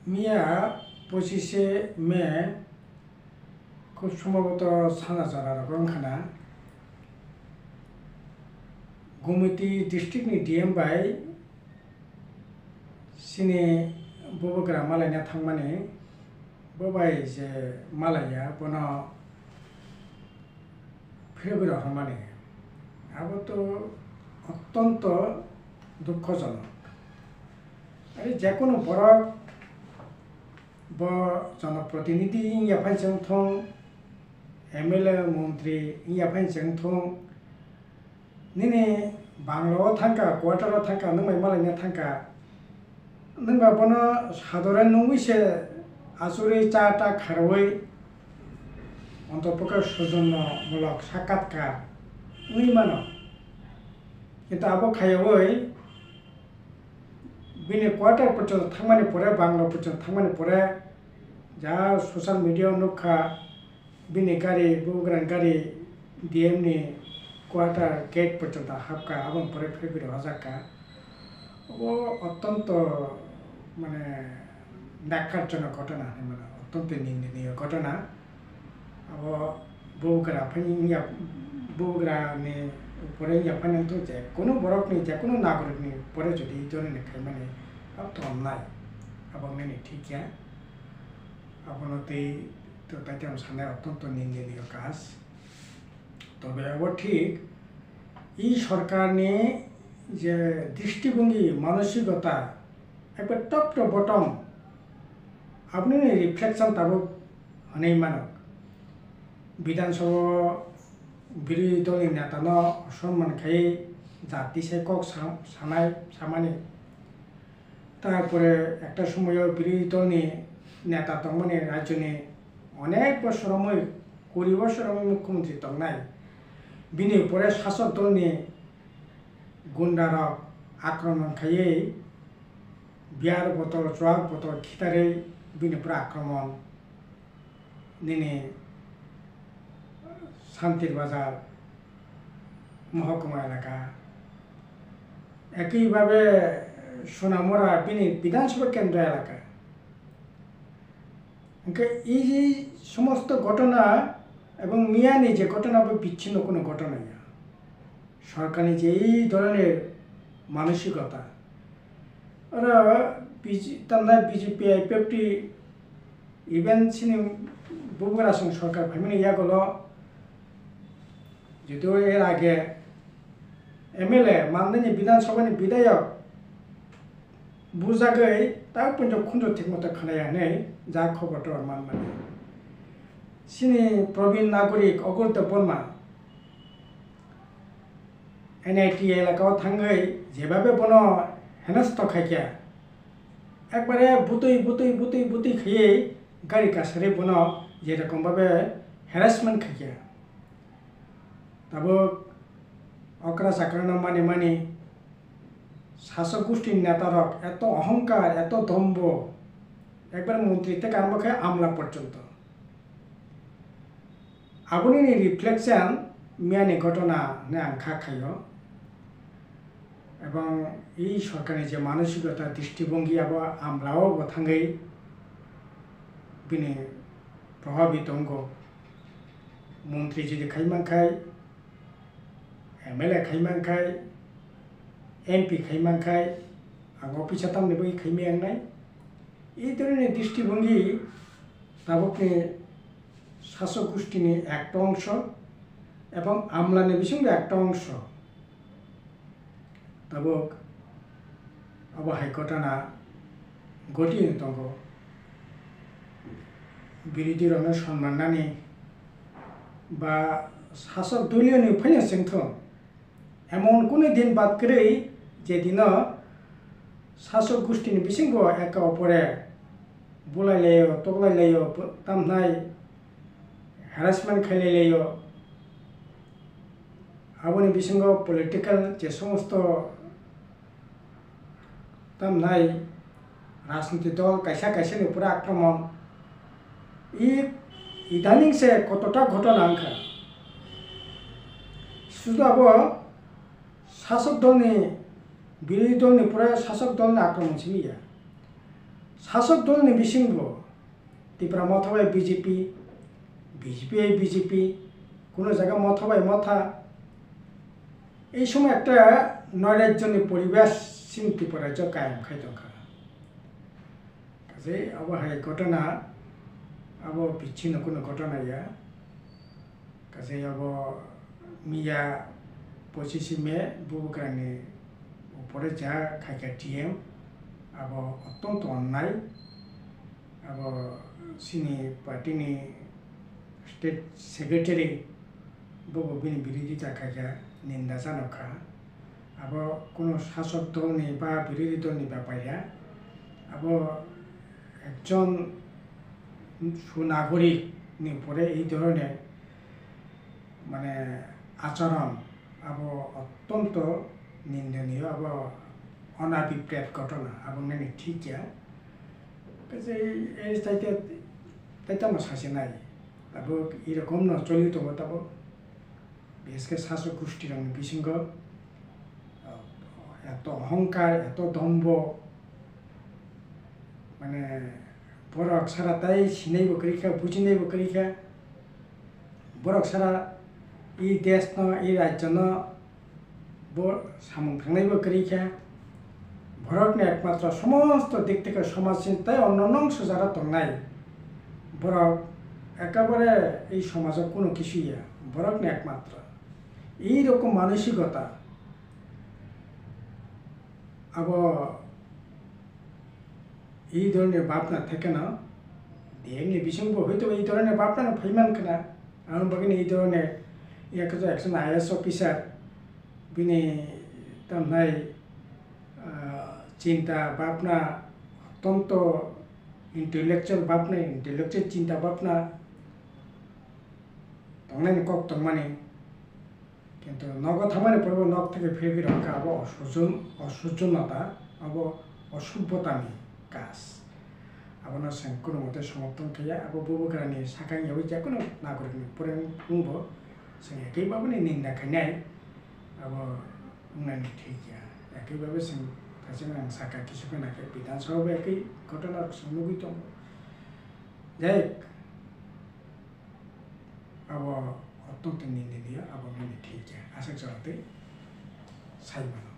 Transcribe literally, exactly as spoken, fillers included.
Miya pochishe May, khub somboboto sana jora rogo wngkha na, Gumiti district ni D M bai chini bubagra malaina thangmani, bo bai je malaiya, bono phirogwi rohormani, abo to ottonto dukhojonok. Are jekunu borok bo jonoprotinidhi wngya phai chwng thung, M L A, montri wngya phai chwng thung, nini banglo thangkha, quarter o thangkha, nwng bai malaina thangkha, nwng ba bono sadore nungwi se achugwi cha ta kharwi ontopokhe sojonno mulok sakatkar wngwi mano. Kintu abo khaiwi bini quarter porjonto thangmani pore, banglo porjonto thangmani pore, ja social media o nukha, bini gari, bubagrani gari D M ni quarter gate porjonto hapkha, aboni pore phirogwi rohorjakha. Obo ottonto, mane, nyakharjonok ghotona hinwi mano, ottonto nindoniyo ghotona. Abo bubagra phani wngya, bubagrani upore wngya phani wngthok, jekunu borokni, jekunu nagorikni upore jodi ei dhoroner khaimani, abo to onnai, abo wngnani thik ya. Abono tei to taitam sanai ottonto nindoniyo kaj. Tobe abo thik, ei sorkarni je dristibhongi, manosikota, ekbar top to bottom, aboni reflection tabuk hwnwi mano. Bidhan Sabha o birodhi dolni netano osonman khaiwi jati se kok sa-, sanai, samani. Tarpore ekta somoio birodhi dolni neta tongmani, rajyoni onek bosor romwi, kuri bosor romwi mukhyamantri tongnai. Bini upore sasok dolni gundarok akromon khaiwi beer botol, chuak botol khitarwi bini upore akromon. Nini Santir Bazar mohokuma elaka, ekibhabe Sonamura bini Bidhan Sabha kendra elaka. Hwnkhe ei je somosto ghotona ebong miyani je ghotona bo bichchinno kono ghotona ya. Sorkarni je ei dhoroner manosikota. Oro B J, tamna B J P I P F T, even chini bubagra song sorkar phaimani yagulo, jotio er age M L A, mandani Bidhan Sabhani bidhayok, bujagwi tak punjo khunju thik moto khnaya hinwi ja khobor tobar manmani. Chini Probin Nagorik, Ogurta Borma, N I T elaka o thangwi jebabe bono henosto khaikha, ekbare butwi, butwi, butwi, butwi khaiwi gari kasari bono je rokom babe harassment khaikha. Tabuk okra chakrano mani mani sasok gustini netarok eto ohongkar, eto dombo, ekbar montri tei karmo khe amla porjonto. Aboni ni reflection miyani ghotona hinwi ang kha khaio. Ebong ei sorkarni je manosikota, dristibhongi abo amlao bo thangwi bini probhabit tongo. Montri jodi khai mankhai, M L A khai mankhai, M P khai mankhai, ang officer tamni bagwi khaimaya wngnai. Ei dhoroner dristibhongi tabukni sasok gustini ekta ongso ebong amlani bisingbo ekta ongso. Tabuk abo hai ghotona ghotwi tongo. Birodhi rokno sonman nani ba sasok doliyo ni phano chwngthung, emon kunu din bad kwrwi je dino sasok gustini bisingbo eka opore bulai laio, toklai laio, tamhnai harassment khailai laio. Aboni bisingo political je somosto tamnai rajniti dol kaisa kaisa ni upore akromon. I, idaning se kotota ghotona wngkha. Sudu abo sasok dolni, birodhi dolni pore sasok dolni akromon simi ya. Sasok dolni bisingo Tipra Motha bai B J P, B J P bai B J P, kuno jaga Motha bai Motha, ei somoi ekta noirajyoni poribesh chini Tripura rajyo kayam khai tongkha. Kaje abo hai ghotona, abo bichino kuno ghotona ya. Kaje abo miya pochisi May bubagrani upore ja khaikha T M, abo otonto onnai. Abo chini party ni state secretary, bobo bini birodita khaikha, ninda janokha. Abo kuno sasok dolni ba birodhi dolni bepar ya. Abo ekjon sunagorik ni upore ei dhoroner mane acharon abo otonto nindoniyo, abo onabhiprep ghotona, abo nini thik ya. Kaje ei taite, taitama sasinai. Abo irokomno choli tongo tabo. Bises khe sasok gosti rokni bisingo, ah, eto ohongkar, eto dombo, mane borok sara tai sinaibo kwrwi kha, bujinaibo kwrwi kha. Borok sara i desh no, i rajyo no bo samung thangnaibo kwrwi kha. Borokni ekmatro somosto dik theke somajni tai onno nong sujara tongnai. Borok ekabare ei somajo kuno kisu ya. Borokni ekmatro ei rokom manosikota abo ei dhoroner bhabna thekeno, D M ni bisingbo hoito ei dhoroner bhabna no phaiman khna. Abo bagwino ei dhoroner yakhe ekjon I A S officer bini tamnai, ah, chinta bhabna, otonto intellectual bhabna, intellectual chinta bhabna tongnaini kok tongmani. Kintu nogo thangmani pore bo nok theke phirwi rok kha, abo osujun, osujunota, abo osubhotani kaj. Abono chwng kunu mote somorthon khlaiya, abo bubagrani sakang yaui je kunu nagorik ni pore wngbo chwng ekwi baboni ninda khainai, abo wngnani thik ya. Ekwi babe chwng thaching ang saka kisu khna khe Bidhan Sabha bo ekwi ghotona rok chwng nugwi tongo. Jai hok, abo ottong tongni nini abo nini thik ya, aswk jora twi sai mano.